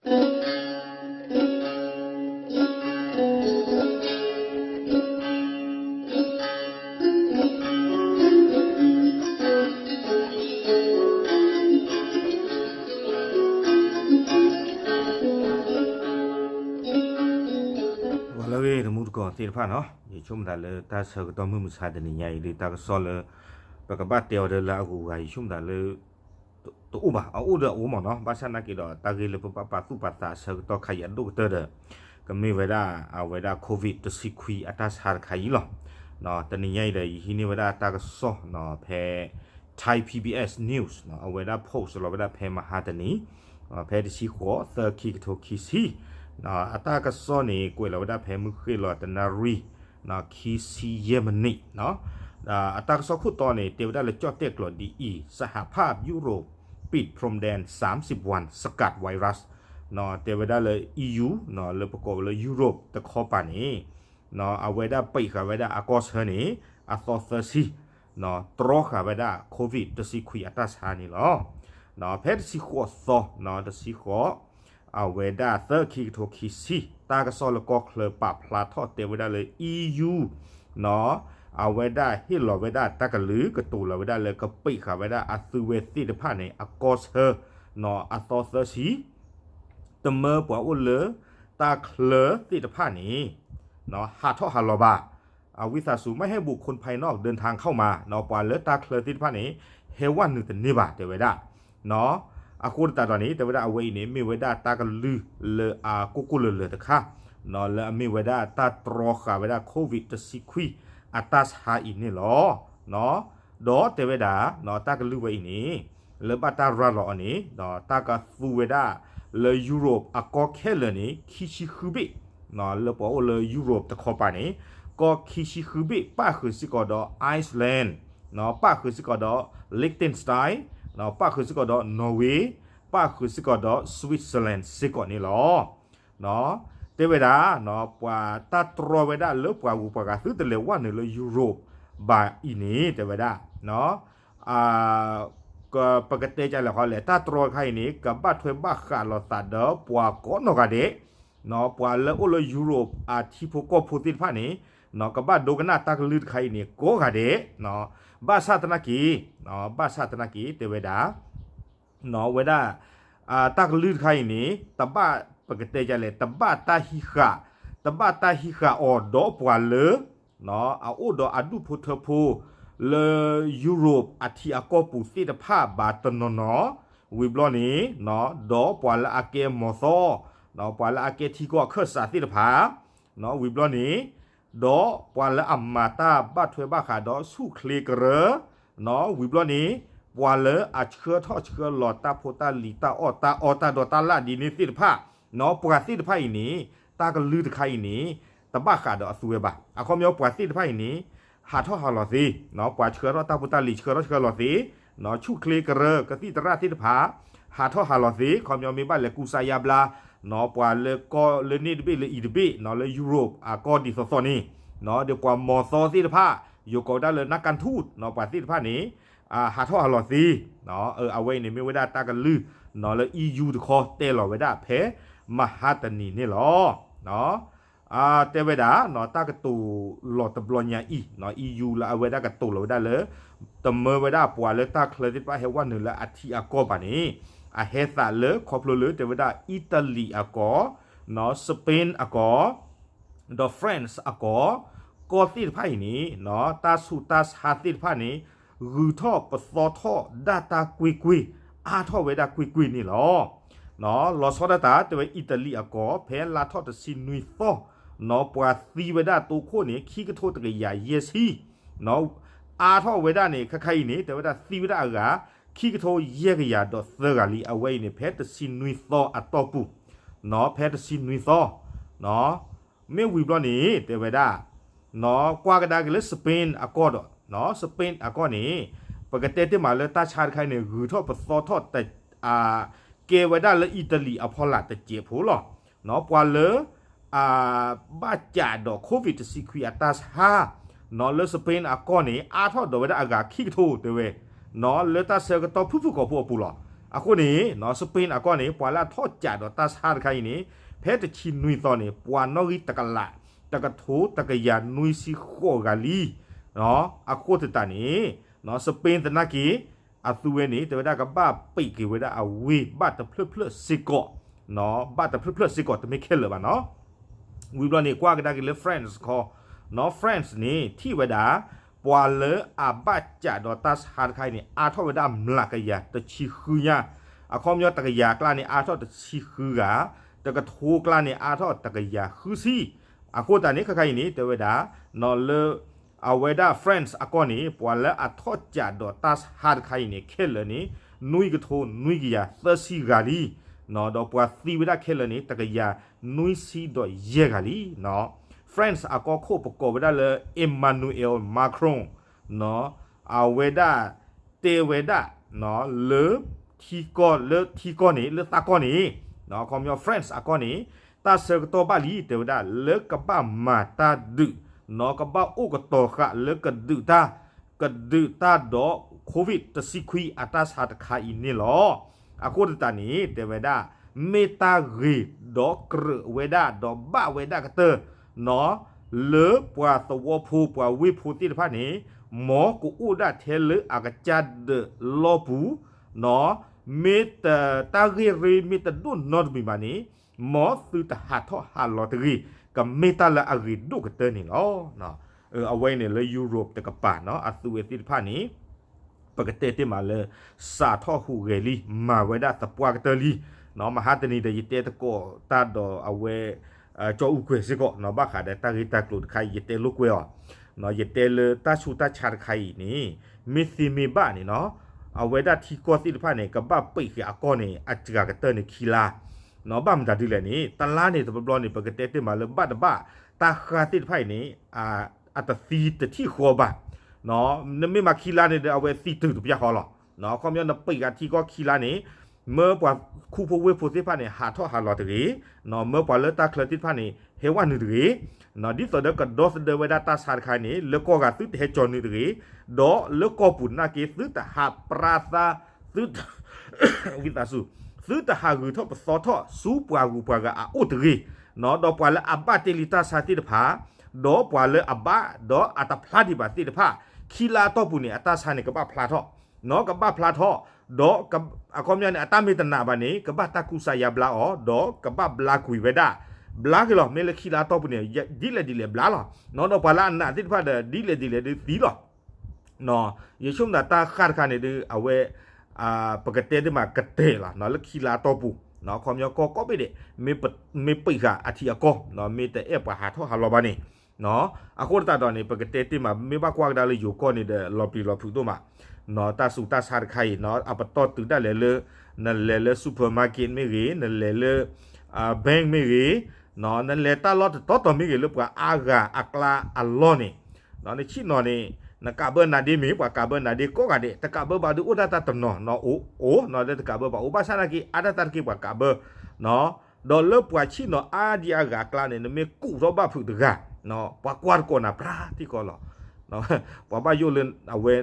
လၢဂ့ၤ တမူတကိးသ့ၣ်တဖၣ်နီၤ, ယဆိကမိၣ်သးလၢတၢ်ဆၢကတီၢ်မုၢ်မဆါတနံၤညါအံၤ ဒ်တၢ်ကစီၣ်လၢ ပကဘၣ်တဲအီၤဒီးလၢအဂုၤအဂၤ ယဆိကမိၣ်သးလၢ တအိၣ်ဘၣ်, အအိၣ်ဒီးအအိၣ်မ့ၢ်နီၤ, ဘၣ်ဆၣ်နာ်က့ဒီး တၢ်ဂ့ၢ်လၢပဘၣ်ပာ်သူၣ်ပာ်သးအဆၢကတီၢ်ခါအံၤအဒိၣ်ကတၢၢ်ဒီး ကမ့ၢ်ဝဲဒၣ် အဝဲဒၣ် COVID တဆံခွံအတၢ်ဆါတခါအံၤလီၤ. တနံၤညါအံၤဒီး ယဟံးန့ၢ်ဝဲဒၣ်တၢ်ကစီၣ်နီၤ ဖဲ Thai P B S News နီၤ, အဝဲဒၣ် post လီၤဝဲဒၣ်ဖဲမဟါတနံၤ ဖဲတဆံဃိး သၢ ခံကထိခံဆံ အတၢ်ကစီၣ်န့ၣ် ကွဲးလီၤဝဲဒၣ်ဖဲမုၢ်ဃ့ၢ်လီၤတနၣ်ရံၣ် ခံဆံယဲၢ်မံးနံး အတၢ်ကစီၣ်ခိၣ်တီန့ၣ် တဲဝဲဒၣ်လၢကၠီၣ်တဲၣ်ကျိးဒ်အံၤ, สหภาพยุโรปปิดพรมแดนสามสิบวันสกัดไวรัส တဲဝဲဒၣ်လၢ E U လၢပကိးဝဲလၢ Europe တခီပၤန့ၣ် အဝဲဒၣ်ပံးဃာ်ဝဲဒၣ်အကီၢ်ဆၢန့ၣ် အသီသၢဆံ တြီဃာ်ဝဲဒၣ် COVID တဆံခွံအတၢ်ဆါန့ၣ်လီၤ. ဖဲတဆံဃိးသီ တဆံဃိး အဝဲဒၣ်သၢ ခံကထိခံဆံ တၢ်ကစီၣ်လၢကီၢ်ချၢပာ်ဖျါထီၣ်တဲဝဲဒၣ်လၢ E U အဝဲဒၣ်ဟ့ၣ်လီၤဝဲဒၣ်တၢ်ကလုၢ် ကတိၤလီၤဝဲဒၣ်လၢကပံးဃာ်ဝဲဒၣ်အသုဝဲသ့ၣ်တဖၣ်န့ၣ် အကီၢ်ဆၢ အသီသၢဆံ တမၢပှၤအိၣ်လၢတၢ်ချၢသ့ၣ်တဖၣ်န့ၣ် ဟးထီၣ်ဟးလီၤဘၣ်. အဝံသးစူၤ ไม่ให้บุคคลภายนอกเดินทางเข้ามา ပှၤလၢတၢ်ချၢသ့ၣ်တဖၣ်န့ၣ် ဟဲဝဲနုာ်တန့ၢ်ဘၣ် တဲဝဲဒၣ်. အဃိသတးဒီးန့ၣ် တဲဝဲဒၣ်အဝဲအံၤန့ၣ် မ့ၢ်ဝဲဒၣ်တၢ်ကလုၢ်လၢအကိၢ်ကိၢ်လၢၤလၢၤတခါ လၢအမ့ၢ်ဝဲဒၣ်တၢ်တြီဃာ်ဝဲဒၣ် COVID တဆံခွံအတၢ်ဆါအံၤန့ၣ်လီၤ. ဒီးတဲဝဲဒၣ် တၢ်ကလုၢ်ဝဲအံၤန့ၣ် လၢဘၣ်တၢ်ရၤလီၤအီၤန့ၣ် တၢ်ကသူဝဲဒၣ်လၢ Europe အကီၢ်ခဲလၢာ်န့ၣ် ခံဆံဃုဘ့ၣ် လၢပှၤအိၣ်လၢ Europe တခီပၤန့ၣ် ကီၢ်ခံဆံဃုဘ့ၣ် ပၣ်ဃုာ်စ့ၢ်ကီးဒီး Iceland ပၣ်ဃုာ်စ့ၢ်ကီးဒီး Liechtenstein ပၣ်ဃုာ်စ့ၢ်ကီးဒီး Norway ပၣ်ဃုာ်စ့ၢ်ကီးဒီး Switzerland စ့ၢ်ကီးန့ၣ်လီၤ. တဲဝဲဒၣ် ပှၤတၢ်တြီဝဲဒၣ်လၢပှၤဂုၤပှၤဂၤသုတလဲၤဝဲနုာ်လၢ Europe ဘၣ်အံၤန့ၣ် တဲဝဲဒၣ် ပကတဲကလဲာ်ဃီလဲၣ် တၢ်တြီတခါအံၤန့ၣ် ကဘၣ်ထွဲဘၣ်ဃးလိာ်သးဒီးပှၤကိးနီၢ်ဂၤဒဲး ပှၤလၢအိၣ်လၢ Europe အထံဖိကီၢ်ဖိသ့ၣ်တဖၣ်န့ၣ် ကဘၣ်ဒိကနၣ်တၢ်ကလုၢ်တခါအံၤန့ၣ် ကိးဂၤဒဲး ဘၣ်ဆၣ်သနာ်က့ ဘၣ်ဆၣ်သနာ်က့ တဲဝဲဒၣ် ဝဲဒၣ် တၢ်ကလုၢ်တခါအံၤန့ၣ် တဘၣ် ပကတဲကလဲၣ် တဘၣ်တၢ်ဟံးဃာ် တဘၣ်တၢ်ဟံးဃာ်အီၤဒီးပှၤလၢ အအိၣ်ဒီးအဒူၣ်ဖိထၢဖိ လၢ Europe အထံအကီၢ်ပူၤသ့ၣ်တဖၣ်ဘၣ်တနီၤနီၤ ဝံၤဘျီန့ၣ် ဒီးပှၤလၢအကဲမီၤသီ ပှၤလၢအကဲထံကီၢ်အခၢၣ်စးသ့ၣ်တဖၣ် ဝံၤဘျီန့ၣ် ဒီးပှၤလၢအမၤတၢ်ဘၣ်ထွဲဘၣ်ဃးဒီးဆူၣ်ချ့ကရၢ ဝံၤဘျီန့ၣ် ပှၤလၢအဆှၢထီၣ်ဆှၢလီၤတၢ်ဖိတၢ်လံၤတၢ်အီၣ်တၢ်အီတၢ်ဒီးတၢ်လၢ်ဒ်န့ၣ်သ့ၣ်တဖၣ် ပှၤသ့ၣ်တဖၣ်အံၤန့ၣ် တၢ်ကလုၢ်တခါအံၤန့ၣ် တဘၣ်ဃးဒီးအသုဝဲဘၣ်. အခီပညီပှၤသ့ၣ်တဖၣ်အံၤန့ၣ် ဟးထီၣ်ဟးလီၤသ့, ပှၤဆှၢထီၣ်တၢ်ဖိတၢ်လံၤဆှၢထီၣ်ဆှၢလီၤသ့, ဆူၣ်ချ့ကရၢကသံၣ်သရၣ်သ့ၣ်တဖၣ် ဟးထီၣ်ဟးလီၤသ့, ခီပညီမ့ၢ်ဘၣ်လဲၤကူစါယါဘျါ ပှၤလၢကီၢ်လၢန့ၣ်တဘ့ၣ်လၢအံၤတဘ့ၣ် လၢ Europe အကီၢ်ဒ်သိးသိးန့ၣ် ဒီးပှၤမီၤသီသ့ၣ်တဖၣ် ယိၤကိးဝဲဒၣ်လၢ นักการทูต ပှၤသ့ၣ်တဖၣ်န့ၣ် ဟးထီၣ်ဟးလီၤသ့, အဝဲအံၤန့ၣ်မ့ၢ်ဝဲဒၣ်တၢ်ကလုၢ် လၢ E U တခီတဲလီၤဝဲဒၣ်ဖဲမဟါတနံၤန့ၣ်လီၤ. တဲဝဲဒၣ် တၢ်ကတိၤလီၤတဘျီညါအံၤ E U လၢအဝဲဒၣ်ကတိၤလီၤဝဲဒၣ်လၢ တမၢဝဲဒၣ်ပှၤလၢတၢ်ချၢသ့ၣ်တဖၣ်ဟဲဝဲနုာ်လၢအထံအကီၢ်ဘၣ်န့ၣ် အဟဲသးလၢခီဖျိလၢတဲဝဲဒၣ် Italy အကီၢ်, Spain အကီၢ် ဒီး France အကီၢ်, ကီၢ်သ့ၣ်တဖၣ်အံၤန့ၣ် တၢ်ဆူးတၢ်ဆါသ့ၣ်တဖၣ်န့ၣ် ဂုၤထီၣ်ပသီထီၣ်ဒၣ်တၢ်ကွ့ၢ်ကွ့ၢ် အါထီၣ်ဝဲဒၣ်ကွ့ၢ်ကွ့ၢ်န့ၣ်လီၤ. လီၤဆီဒၣ်တၢ် တဲဝဲ Italy အကီၢ် ဖဲလါထီၣ်တဆံနွံသီ ပှၤသံဝဲဒၣ်တိခိၣ်န့ၣ် ခံကထိတကယၤယဲၢ်ဆံ အါထီၣ်ဝဲဒၣ်န့ၣ် ခဲခါအံၤန့ၣ် တဲဝဲဒၣ်သံဝဲဒၣ်အဂၤ ခံကထိယဲၢ်ကယၤဒီးသၢဂၤလံ. အဝဲအံၤန့ၣ် ဖဲတဆံနွံသီအတီၢ်ပူၤ ဖဲတဆံနွံသီ မ့ၢ်ဝံၤဘျီန့ၣ် တဲဝဲဒၣ် ကွၢ်ကဒါက့ၤလၢ Spain အကီၢ်ဒီး Spain အကီၢ်န့ၣ် ပကတဲတ့ၢ်မးလၢတၢ်ဆါတခါအံၤန့ၣ် ဂုၤထီၣ်ပသီထီၣ် ကဲဝဲဒၣ်လၢ Italy အဖီလာ်တစဲးဖိလီၤ. ပှၤလၢ အဘၣ်ကးဒီး COVID တဆံခွံအတၢ်ဆါ လၢ Spain အကီၢ်န့ၣ် အါထီၣ်ဒီးဝဲဒၣ်အဂၤခံကထိတဲဝဲ လၢတၢ်ဆၢကတီၢ်ဖုၣ်ဖုၣ်ကိာ်ဖိအပူၤလီၤ. အဃိန့ၣ် Spain အကီၢ်န့ၣ် ပှၤလၢအထီၣ်ကးဒီးတၢ်ဆါတခါအံၤန့ၣ် ဖဲတဆံနွံသီန့ၣ် ပှၤနီၣ်ဂံၢ်တကလး တကထိတကယၤနွံဆံဃိးဂၤလံ. အဃိသတးန့ၣ် Spain သနာ်က့ အသုဝဲန့ၣ် တဲဝဲဒၣ်ကဘၣ်ပံးက့ၤဝဲဒၣ်အဝ့ၢ် ဘၣ်တဖျၢၣ်ဖျၢၣ်စ့ၢ်ကီး, ဘၣ်တဖျၢၣ်ဖျၢၣ်စ့ၢ်ကီး တမ့ၢ်ခဲလၢာ်ဘၣ်နီၤ. ဝံၤဘျီန့ၣ် ကွၢ်ကဒါက့ၤလၢ France ခီ, France န့ၣ် ထံၣ်ဝဲဒၣ် ပှၤလၢအဘၣ်ကးဒီးတၢ်ဆါတခါအံၤန့ၣ် အါထီၣ်ဝဲဒၣ်မျးကယၤတဆံဃုညါ, အခီပညီတကယၤကျါန့ၣ် အါထီၣ်တဆံဃုဂၤ, တကထိကျါန့ၣ် အါထီၣ်တကယၤဃုဆံ. အဃိသတးန့ၣ် ခဲခါအံၤန့ၣ် တဲဝဲဒၣ် လၢ အဝဲဒၣ် France အကီၢ်န့ၣ် ပှၤလၢအထီၣ်ကးဒီးတၢ်ဆါတခါအံၤန့ၣ် ခဲလၢာ်န့ၣ် နွံကထိနွံကယၤသၢဆံဂၤလံ, ဒီးပှၤသံဝဲဒၣ်ခဲလၢာ်န့ၣ် တကယၤနွံဆံဒီးယဲၢ်ဂၤလံ. France အကီၢ်ခိၣ်ပကိးဝဲဒၣ်လၢ Emmanuel Macron အဝဲဒၣ်တဲဝဲဒၣ် လၢ ထံကီၢ် လၢထံကီၢ်န့ၣ် လၢသးကီၢ်န့ၣ် အခီပညီ France အကီၢ်န့ၣ် တၢ်ဆၢကတီၢ်ဘၣ်လံ တဲဝဲဒၣ် လၢကဘၣ်မၤတၢ်ဒုး ကဘၣ်အိၣ်ကတီၤဃာ်လၢကဒုးတၢ် ကဒုးတၢ်ဒီး COVID တဆံခွံအတၢ်ဆါတခါအံၤန့ၣ်လီၤ. အဃိသတးန့ၣ် တဲဝဲဒၣ် မ့ၢ်တၢ်ဂ့ၤဒီးကြၢးဝဲဒၣ်ဒီးဘၣ်ဝဲဒၣ်ကတၢၢ် လၢပှၤသဝီဖိပှၤဝ့ၢ်ဖိသ့ၣ်တဖၣ်န့ၣ် မ်ကအိၣ်ဒၣ်ထဲလၢအကစၢ်ဒၢးလီၢ်ပူၤ မ့ၢ်တၢ်ဂ့ၢ်ရ့မ့ၢ်တဒိၣ်နီတမံၤဘၣ်န့ၣ် မ်သုတဟးထီၣ်ဟးလီၤတဂ့ၤ ကမ့ၢ်တၢ်လၢအဂ့ၤဒိၣ်ကတၢၢ်န့ၣ်လီၤ. အဝဲအံၤန့ၣ်လၢ Europe တကပၤ အသုဝဲသ့ၣ်တဖၣ်န့ၣ် ပကတဲတ့ၢ်မးလၢ စးထီၣ်ဟူးဂဲၤလံ မၤဝဲဒၣ်သပှၢ်ကတၢၢ်လံ. မဟါတနံၤဒီး ယတဲသကိးတၢ်ဒီးအဝဲ ကၠီအူကွဲၤစ့ၢ်ကီး ဘၣ်ဃးဒီးတၢ်ဂ့ၢ်တၢ်ကျိၤတခါအံၤ ယတဲလိာ်ကွဲအီၤ, ယတဲလၢတၢ်ဆူးတၢ်ဆါတခါအံၤန့ၣ် မ့ၢ်သ့မ့ၢ်ဘၣ်န့ၣ်နီၤ အဝဲဒၣ်ထံကီၢ်သ့ၣ်တဖၣ်န့ၣ် ကဘၣ်ပံးဃာ်အကီၢ်န့ၣ် အစှၤကတၢၢ်န့ၣ်ခံလါ, ဘၣ်မတၤဒ်လဲၣ်န့ၣ် တလါန့ၣ်တဘျီဘျီန့ၣ် ပကတဲတ့ၢ်မးလၢဘၣ်တဘၣ် တၢ်ဃၢ်သ့ၣ်တဖၣ်အံၤန့ၣ် အတသံတထံၣ်ဃီဘၣ်. နမ့ၢ်မၤခံလါန့ၣ်ဒီး အဝဲသံတုၤတပျၢ်ဃီလီၤ. အခီပညီနပံးဃာ်ထံကီၢ်ခံလါန့ၣ် မၢပှၤခူဖိဝ့ၢ်ဖိသ့ၣ်တဖၣ်န့ၣ် ဟးထီၣ်ဟးလီၤတဂ့ၤ, မၢပှၤလၢတၢ်ချၢသ့ၣ်တဖၣ်န့ၣ် ဟဲဝဲနုာ်တဂ့ၤ, ဒ်သိးဒီးကဒီသဒၢဝဲဒၣ်တၢ်ဆါတခါန့ၣ် လၢကီၢ်ဂၤသုတဟဲကၠီနုာ်တဂ့ၤ, ဒီးလၢကီၢ်ပူၤနာ်က့ သုတဟးပြါသါ သု ဝံသးစူၤ သုတဟးဂုၤထီၣ်ပသီထီၣ်ဆူပှၤဂုၤပှၤဂၤအအိၣ်တဂ့ၤ, ဒီးပှၤလၢအဘၣ်တ့ၢ်လံတၢ်ဆါသ့ၣ်တဖၣ် ဒီးပှၤလၢအဘၣ် ဒီးအတဖျါဒံးဘၣ်သ့ၣ်တဖၣ် ခံလါအတီၢ်ပူၤန့ၣ် အတၢ်ဆါန့ၣ် ကဘၣ်ဖျါထီၣ်, ကဘၣ်ဖျါထီၣ်, ဒီးအခီပညီန့ၣ် အတၢ်မ့ၢ်တနာ်ဘၣ်န့ၣ် ကဘၣ်တၢ်ကူစါယါဘျါအီၤ ဒီးကဘၣ်ဘျါကွံာ်ဝဲဒၣ်, ဘျါက့ၤလီၤ. မ့ၢ်လၢခံလါအတီၢ်ပူၤန့ၣ် ဒ်လဲၣ်ဒ်လဲၣ်ဘျါလီၤ, ဒီးပှၤလၢအနာ်သ့ၣ်တဖၣ်ဒီး ဒ်လဲၣ်ဒ်လဲၣ်ဒုးသံလီၤ. ယဆိကမိၣ်သးတၢ်ဃၢ်တခါန့ၣ်ဒုး အဝဲ ပကတဲတ့ၢ်မးကတဲာ်လီၤ လၢခံလါအတီၢ်ပူၤ, အခီပညီကီၢ်ကိးဘ့ၣ်ဒဲး မ့ၢ်ပံးဃာ်အထံအကီၢ် မ့ၢ်တအဲၣ်ပှၤဟးထီၣ်ဟးလီၤဘၣ်န့ၣ်, အဃိသတးဒီးန့ၣ် ပကတဲတ့ၢ်မး မ့ၢ်ဘၣ်ကွၢ်ကဒါလၢယိၤကီၢ်န့ၣ်ဒီး လီၤပျံၤလီၤဖုးဒိၣ်မး, တၢ်ဆူးတၢ်ဆါတခါအံၤ အပတီၢ်တုၤဒၣ်လဲာ်လၢ နလဲၤလၢ supermarket မ့ၢ်ဂ့ၤ, နလဲၤလၢ bank မ့ၢ်ဂ့ၤ, နလဲၤတၢ်လီၢ်တတီၤတီၤမ့ၢ်ဂ့ၤ လၢပှၤအါဂၤအကျါအလီၢ်န့ၣ် နဆ့ၣ်နီၤန့ၣ် နကးဘၢနၤဒ့မ့ၢ် ပှၤကးဘၢနၤဒ့ကိးဂၤဒဲး တကးဘၢဘၣ်ဒုးအိၣ်ဒၣ်တၢ်တနီၤနီၤ အိၣ် အိၣ်နီၤ လၢတကးဘၢဘၣ်အိၣ် ဘၣ်ဆၣ်နာ်က့ အါဒၣ်တၢ်တက့ၢ်ပှၤကးဘၢ, ဒီးလၢပှၤဆ့ၣ်နီၤအါဒံအါဂၤအကျါန့ၣ် နမ့ၢ်ကူးထီၣ်ဘၣ်ဖုးတဂၤ ပှၤကွၢ်တကိးနၤပြါထံကီလီၤ. ပှၤဘၣ်ယိၣ်လၢအဝဲ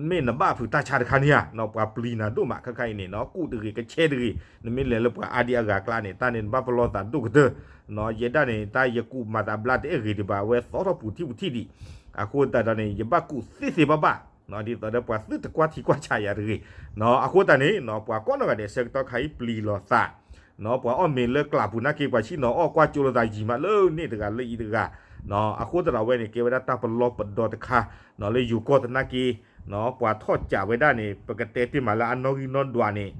မ့ၢ်နဘၣ်ဖုးတၢ်ဆါတခါန့ၣ်ဧါ, ပှၤပျံၤနၤဒိၣ်မးခဲခါအံၤန့ၣ် ကူးတဂ့ၤ ကဆဲတဂ့ၤ, နမ့ၢ်လဲၤလၢပှၤအါဒံအါဂၤအကျါန့ၣ် တၢ်န့ၣ်နဘၣ်ပလီၢ်သးဒိၣ်ကတၢၢ်, ယဲဒၣ်န့ၣ် တၢ်ယကူးမၤသးဘျါတအဲၣ်ဂ့ၤဒံးဘၣ် အဝဲသီထီၣ်ပူၤထံၣ်ပူၤထံၣ်ဒံး, အဃိသတးဒီးန့ၣ် ယဘၣ်ကူးသ့သ့ဘၣ်ဘၣ် ဒ်သိးဒီးပှၤသုတကွၢ်ထံကွၢ်ဆးယၤတဂ့ၤ, အဃိသတးန့ၣ် ပှၤကိးနီၢ်ဂၤဒဲးဆၢကတီၢ်ခါအံၤပျံၤလီၤသး ပှၤအီၣ်မ့ၤလၢကျးပူၤနာ်က့ ပှၤဆ့ၣ်နီၤအီၣ်ကွၢ်ကၠိလိာ်သးယံာ်မးလၢန့ၣ်တဂၤလၢအံၤတဂၤ, အဃိသတးဒီးအဝဲန့ၣ် ကဲဝဲဒၣ်တၢ်ပလီၢ်ပဒီတခါ လၢယိၤကီၢ်သနာ်က့ ပှၤထီၣ်ကးဝဲဒၣ်န့ၣ် ပကတဲတ့ၢ်မးလၢအနီၣ်ဂံၢ်နီၣ်ဒွးန့ၣ်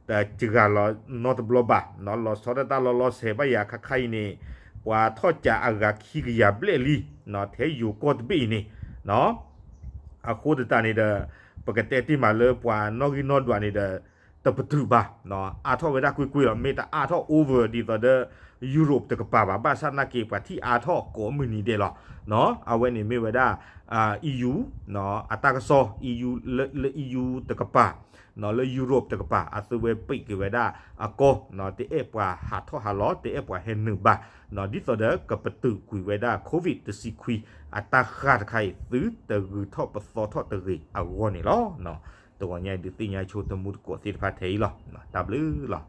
တစှၤလီၤနီတဘျီဘၣ်, လီၤဆီဒၣ်တၢ်လီၤလီၤဆဲးဘၣ်ယၤခါခါအံၤန့ၣ် ပှၤထီၣ်ကးအဂၤခံကယၤဘျဲၣ်လံ, ထဲယိၤကီၢ်တဘ့ၣ်အံၤန့ၣ် အဃိသတးန့ၣ်ဒီး ပကတဲတ့ၢ်မးလၢပှၤနီၣ်ဂံၢ်နီၣ်ဒွးန့ၣ်ဒီး တပတုာ်ဘၣ်, အါထီၣ်ဝဲဒၣ်ကွ့ၢ်ကွ့ၢ်လီၤ. မ့ၢ်တအါထီၣ် over ဒ်သိးဒီး Europe တကပၤဘၣ်, ဘၣ်ဆၣ်နာ်က့ ပှၤထံၣ်အါထီၣ်ကိးမုၢ်နံၤဒဲးလီၤ. အဝဲန့ၣ်မ့ၢ်ဝဲဒၣ် EU အတၢ်ကစီၣ် EU လၢ EU တကပၤ လၢ Europe တကပၤ အသုဝဲပံးက့ၤဝဲဒၣ်အကီၢ် တအဲၣ်ပှၤဟးထီၣ်ဟးလီၤ တအဲၣ်ပှၤဟဲနုာ်ဘၣ်, ဒ်သိးဒီးကပတုာ်ကွံာ်ဝဲဒၣ် COVID တဆံခွံ အတၢ်ဃၢ်တခါအံၤ သုတဂုၤထီၣ်ပသီထီၣ်တဂ့ၤအဂီၢ်န့ၣ်လီၤ. တဂီၤညါအံၤဒုးသ့ၣ်ညါဆိတမူတကိးသ့ၣ်တဖၣ်ထဲအံၤလီၤ. တၢ်ဘျုးလီၤ.